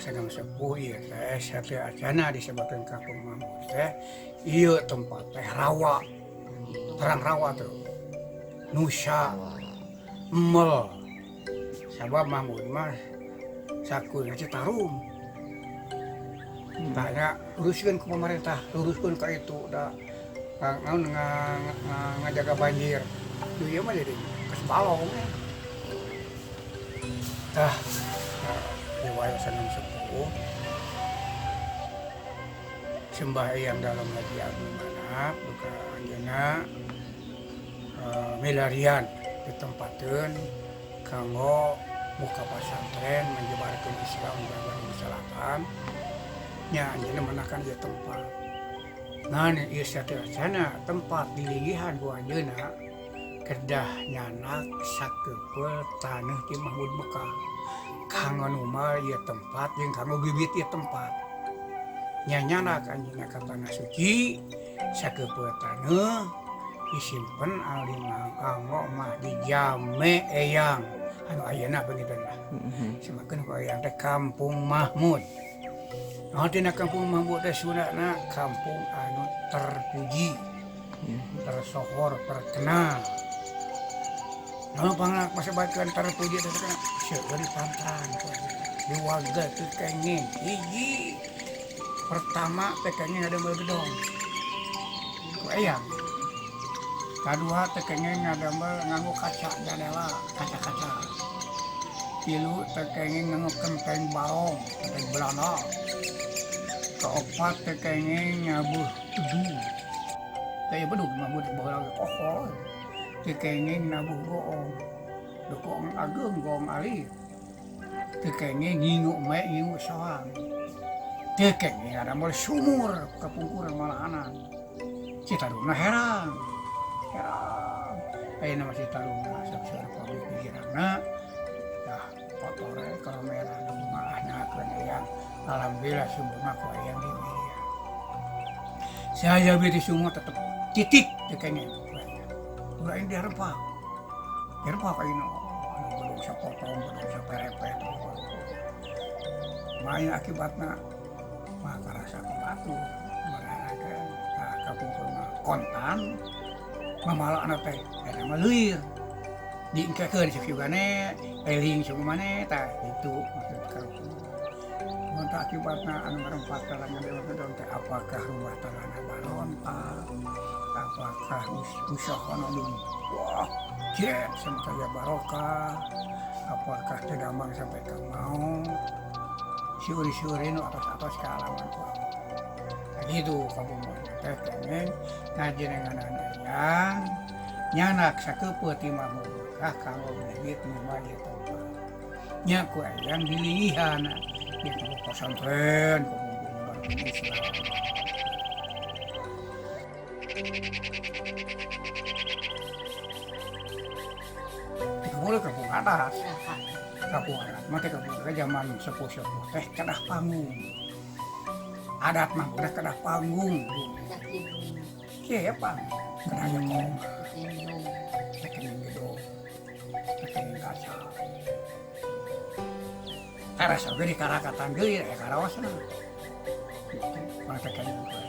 Sanggam Sepuh ieu teh sateu acana disebutkeun Kampung Mahmud teh ieu tempat teh rawa, terang rawa tuh nusa emel sabab Mahmud mah sakuliah Citarum. Tanya luruskeun ke pemerintah, luruskeun ka itu da naon ngajaga banjir. Duh ieu mah jadi geus balong ya. Tah riwayat Sanggam Sepuh sembah Eyang Dalem Haji Abdul Manaf duka anjeunna milarian ditempatkeun kanggo muka pasantren menyebarkan Islam di Bandung Selatan nya anjeunna menakan ieu tempat. Ngan ieu sateuacanna tempat dilinggihan ku anjeunna kedah nyanak sakeupel taneuh ti Mahmud Mekah kanggo numal ieu tempat jeung kanggo bibit ieu tempat. Nya nyanak anjeunna ka tanah suci sakeupel taneuh disimpen alima kanggo mah dijame eyang anu ayeuna begitu lah. Semakin ku eyang teh Kampung Mahmud. Nah, tina Kampung Mahmud teh Sundana kampung anu terpuji, tersohor, terkenal. Nah, pangna pasebatkeun terpuji teh terkenal seueur pantran di warga teu kenging hiji pertama teh kenging ngadamel gedong ku eyang. Kadua teh kenging ngadamel nganggo kaca jandela, kaca-kaca. Tilu teh kenging nganggo kenteng barong, kenteng Belanda. Kaopat teh kenging nyabuh bedug. Teh bedug mah baheula ge kohol. Teh kenging nabuh goong. Goong ageung, goong alit. Teu kenging ngingu mae ngingu soang. Teu kenging ngadamel sumur kapungkur malahanan. Citarumna herang. Herang. Ayeuna mah Citarumna sok seueur pabrik di jirangna. Dah kotor we karomeran maah nyakeun eyang. Alhamdulillah sumurna ku eyang di media. Saya beuti sumur tetep titik teu kenging. Ulah ini dirempah. Dirempah ayeuna. Anu gedong sapotong, gedong saperepet. Main akibatna mah karasa ku batu. Maranakeun tah kapungkur mah kontan mamalakna teh eta mah leuir. Diengkekeun sakigane, eling sakumane tah kitu maksud karuhun. Mun tah akibatna anu ngarempak talangan dewa gedong teh apakah rumah tanahna barontak, apakah usahana nu wah jet sampai aya barokah, apakah teu damang sampai ka maot. Siuri-siuri nu atos-atos kaalaman ku abdi. Nah kitu kampung teh kenging ngajenenganan eyang nyanak sakeupeuh ti Mahmud Mekah kanggo bibit numal ieu tempat. Nya ku eyang dilinggihan ieu teh pasantren kapungkur nyebarkeun Islam. Dikumpul kampung atas. Kampung adat mah teh kampung teh zaman sepuh-sepuh teh kedah panggung. Adat mah udah kedah panggung. Kieu pang kedah aya koma. Teh kenging gedong. Teh kenging kaca. Teras oge di karakatan deui aya karaosna. Gitu, mah teh kenging teh.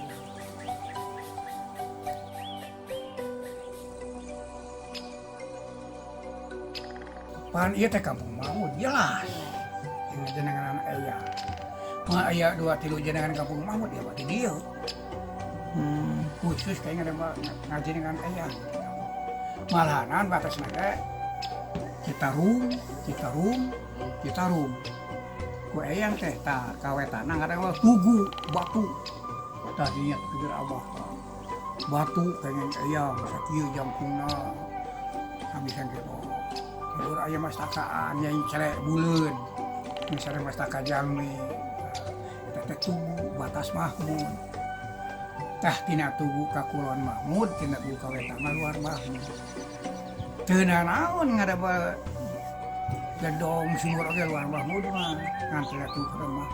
Pan ieu teh Kampung Mahmud jelas. Yang jenengan aya. Mah aya 2 3 jenengan Kampung Mahmud ya berarti dieu. Khusus kayaknya ada ngajenengan aya. Malahanan batasna ge Citarum, Citarum, Citarum. Ku eyang teh tah kawetana ngaran tugu batu. Tah dinya geger abah. Batu kenging eyang sakieu jangkungna. Habisan kitu. Tidur aya mastakaan nyai celek buleun. Misalnya mastaka jalmi. Eta teh tugu batas Mahmud. Tah tina tugu ka kulon Mahmud, tina tugu ka wetan luar Mahmud. Teu nanaon ngadamel gedong sumur oge luar Mahmud mah ngan tina tugu ka Mahmud.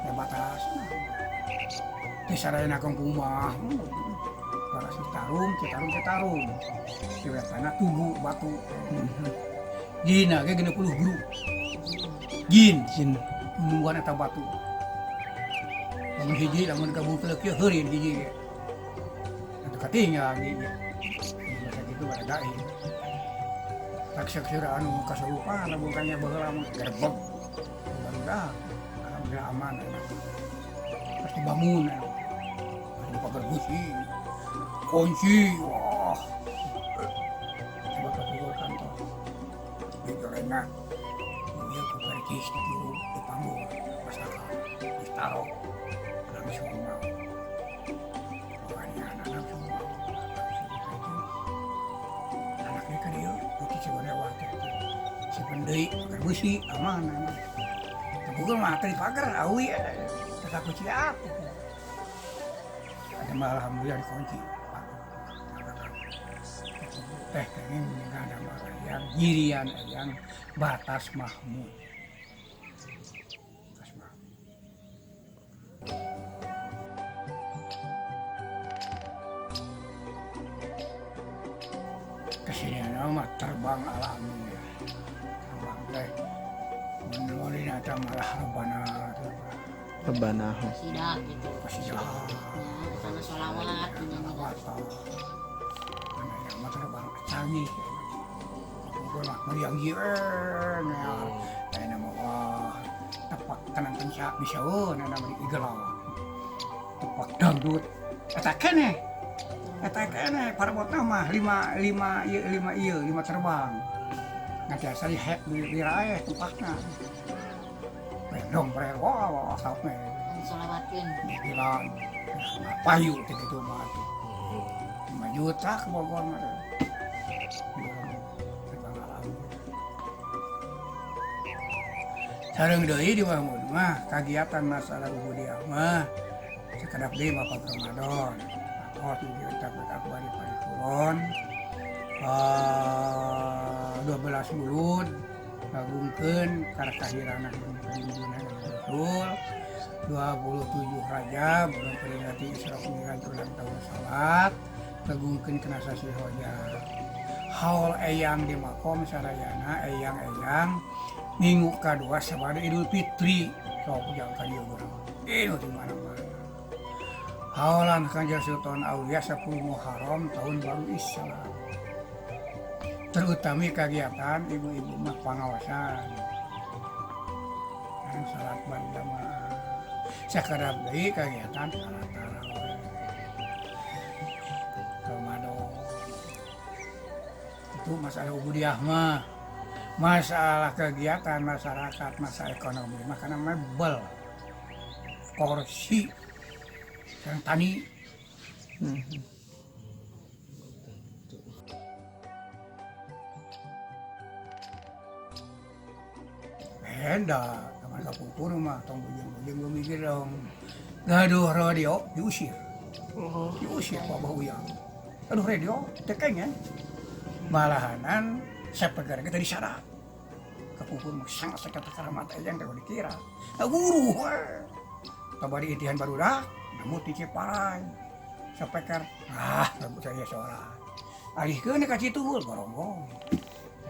Ya batasna. Teh sadayana kampung Mahmud. Batas Citarum, Citarum, Citarum. Di wetanna tugu batu. Dina ge 60 grup. Jin. Jin. Nungguan eta batu. Lamun hiji lamun gabung kieu heurin hiji ge. Atuh katinggal ge. Masa kitu pada gaib. Tak seksira anu kasurupan bukannya baheula mah gerbek. Barudak alhamdulillah aman enak. Pasti bangun enak. Di pagar busi. Kunci. Wah. Coba kapukul kantor. Di gorengna. Ieu ku percis di dipanggul masalah ditaruh langsung mau. Pokoknya anak langsung mau. Anaknya kan dia putih sebenarnya waktu itu. Simpen deui pagar besi aman aman. Kapukul mah teu di pagar awi tetap kunci aku. Ada mah alhamdulillah dikunci. Teh kenging meninggal nama yang nyirian yang Batas Mahmud. Batas Mahmud. Kesini nama terbang alami ya. Terbang teh. Menurut eta malah rebana. Rebana. Kasidah gitu. Kasidah. Ya, sana sholawat. Sholawat. Mana terbang canggih. Pukul mah meriang ieu nya. Ayeuna mah wah tepak tenang kenca bisa eueuh na mah igelaw. Tepak dangdut. Eta keneh. Eta keneh parbotna mah 5 5 ieu 5 ieu 5 terbang. Ngan tiasa diraeh tempatna. Rendong brel wah sampe. Sholawatkeun. Dibilang payu teh kitu mah atuh. 5 juta ke Bogor mah. Sareng deui di Mahmud mah kagiatan masalah ubudiyah mah sakedap deui mah Pak Ramadan. Atos di tabligh akbar di Parikulon. 12 mulud ngagungkeun karkahirana junjungan Rasul. 27 Rajab memperingati Isra Mi'raj ulang tahun salat ngagungkeun kana sasi Rajab. Haul eyang di makom sarayana eyang-eyang minggu kadua sabada Idul Fitri sok jang ka dieu urang. Ieu di mana-mana. Haolan Kanjeng Sultan Aulia 10 Muharram tahun baru Islam. Terutami kegiatan ibu-ibu mah pangawasan. Sareng salat berjamaah. Sakedap deui kegiatan salat tarawih. Ramadan. Itu masalah ubudiyah mah. Masalah kegiatan masyarakat, masalah ekonomi, makanya mebel, korupsi, sareng tani. Beda, kapan kapungkur mah tong bujeng-bujeng gua mikir dong. Gaduh radio diusir. Diusir ku Abah Uyang. Aduh radio teu kengen. Malahanan sapegar kita disarap. Kapungkur mah sangat sakit karamat eyang teh dikira. Guru we. Tabari intihan barudak, namun ti Ciparai. Sapeker, ah lagu saya seorang. Alihkeun ka Cituhul goronggong.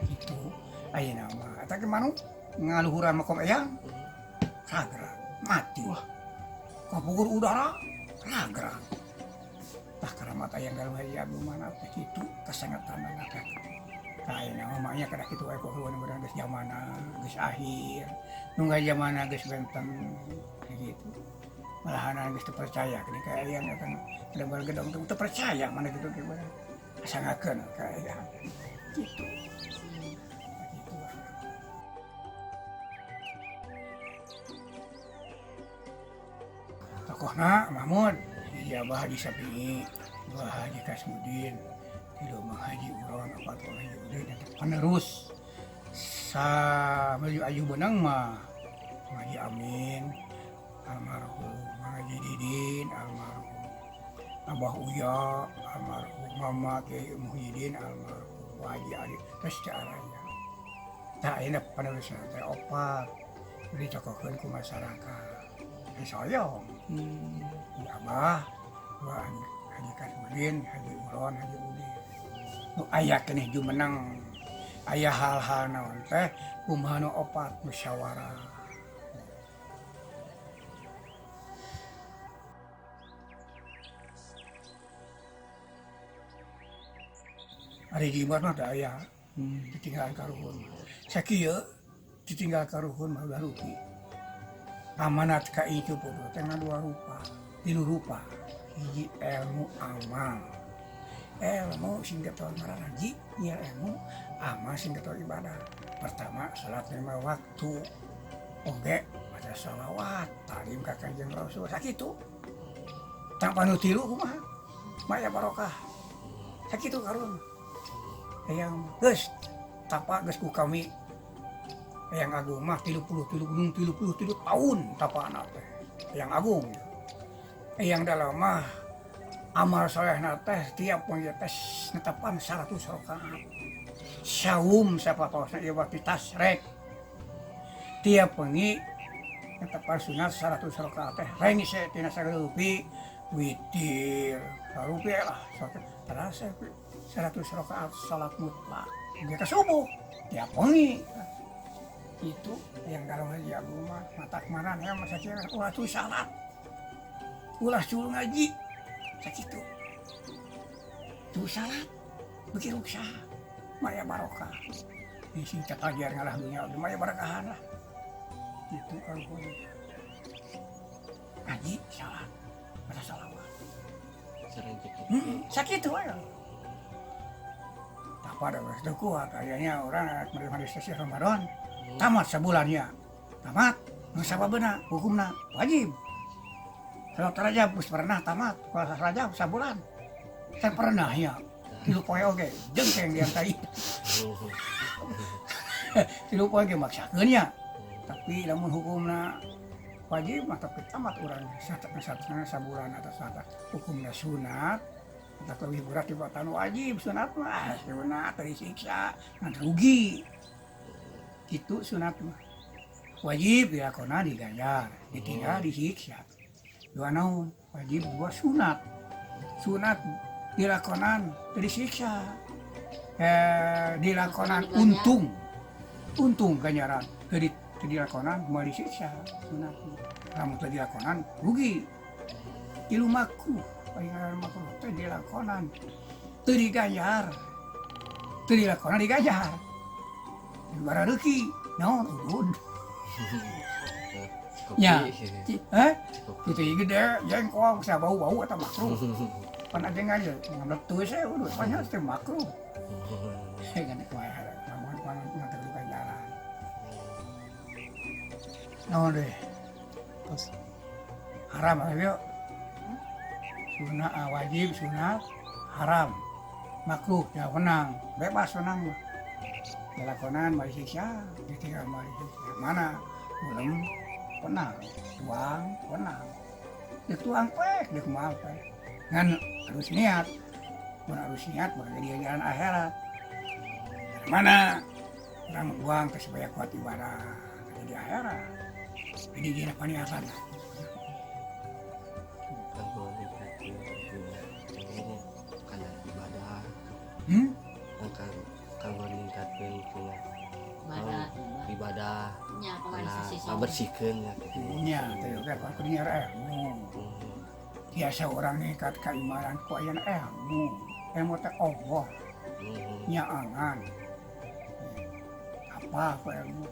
Kitu ayeuna mah eta ge manuk ngaluhuran makom eyang ragrag mati. Wah. Kapungkur udara ragrag. Tah karamat eyang dalam haji abdi mana teh kitu kasangetan teh. Ayeuna mah maknya kada kitu we kuhulun urang geus zamana geus akhir. Nu zamana geus benten kitu. Malahan geus teu percaya geuning ka eyang eta mah. Kada bargedong teu percaya mana kitu ge barang. Asangakeun ka eyang. Kitu. Kitu. Tokohna Mahmud, hiji Abah Haji Sapi'i, dua Haji Kasmudin, tilu Mang Haji Uron, opat Mang Haji Udin, eta penerus sa menuju Ayu Benang mah Mang Haji Amin, almarhum Mang Haji Didin, almarhum Abah Uya, almarhum Mama Kiai Muhyiddin, almarhum Haji Ali, terus teu araya. Tah ayeuna penerusna teh opat ditokohkeun ku masyarakat. Soyong. Abah, dua Haji Kasmudin, Haji Uron, Haji Udin. Nu aya keneh jumeneng Aya hal-hal naon teh kumaha nu opat musyawarah. Ari jimat mah teu aya. Ditinggal karuhun. Sakieu ditinggal karuhun mah ulah rugi. Amanat ka itu putu teh ngan dua rupa, tilu rupa. Hiji ilmu amal. Ilmu sing getol maranaji, nyiar ilmu amal sing getol ibadah. Pertama salat lima waktu. Oge maca salawat, talim ka Kanjeng Rasul sakitu. Tanpa nu tilu kumaha? Maya barokah. Sakitu karuhun. Eyang geus tapa geus ku kami. Eyang Agung mah 33 gunung 33 tahun tapana teh. Eyang Agung. Eyang dalam mah amal solehna teh tiap poe teh netepan 100 rakaat. Saum sapapaosna ieu waktu tasrek. Tiap wengi netepan sunat 100 rakaat teh rengse tina sarupi witir. Sarupi lah terasa 100 rakaat salat mutlak. Dia ke subuh tiap wengi. Itu yang dalam haji Agung mah matak maran ya masa kira ulah tuh salat. Ulah suruh ngaji. Sakitu. Tuh salat beuki ruksa. Maya barokah. Ini sing catagiar ngalah dunya oge maya barakahan lah. Itu karuhun. Ngaji salat maca salawat. Sering kitu. Sakitu we. Apa ada geus teu kuat ayanya urang manifestasi Ramadan. Tamat sabulannya. Tamat, nu sababna hukumna wajib. Salat Rajab geus pernah tamat, puasa Rajab sabulan. Teh pernah ya. Tilu poe oge jengkeng dia tai. Tilu poe ge maksakeun nya. Tapi lamun hukumna wajib mah tapi tamat urang satana sabulan atau satat hukumna sunat. Tak lebih berat dibatan wajib sunat mah sunat disiksa ngan rugi. Itu sunat mah wajib dilakonan diganjar, ditinggal disiksa. Dua naon wajib dua sunat. Sunat dilakonan disiksa. Dilakonan untung. Untung ganjaran. Teu dilakonan moal disiksa sunat. Lamun teu dilakonan rugi. Tilu makruh, paling makruh teh dilakonan teu diganjar. Teu dilakonan diganjar. Bara reuki naon udud. Nya. Kitu gede jengkol sa bau-bau eta makruh. Pan aja ngaji ngamletus we udud pan teh makruh. Kan kumaha lamun pan ngatur ganjaran. Naon deh? Tos. Haram ayo. Sunat wajib sunat haram. Makruh ya wenang, bebas wenang mah. Dilakonan mari siksa, ditinggal mari siksa. Mana? Ulem wenang, tuang wenang. Dituang pek, deuk moal pek. Ngan harus niat. Mun harus niat bakal jadi jalan akhirat. Mana? Urang buang ke supaya kuat ibadah jadi akhirat. Jadi dina paniatan. Kana ibadah. Kanggo ningkatkeun tina ibadah. Nya kumaha ngabersihkeun nya kitu. Nya teh oge kudu nyiar ilmu. Biasa orang ningkat keimanan ku aya ilmu. Ilmu teh Allah. Nyaangan. Apa ku ilmu?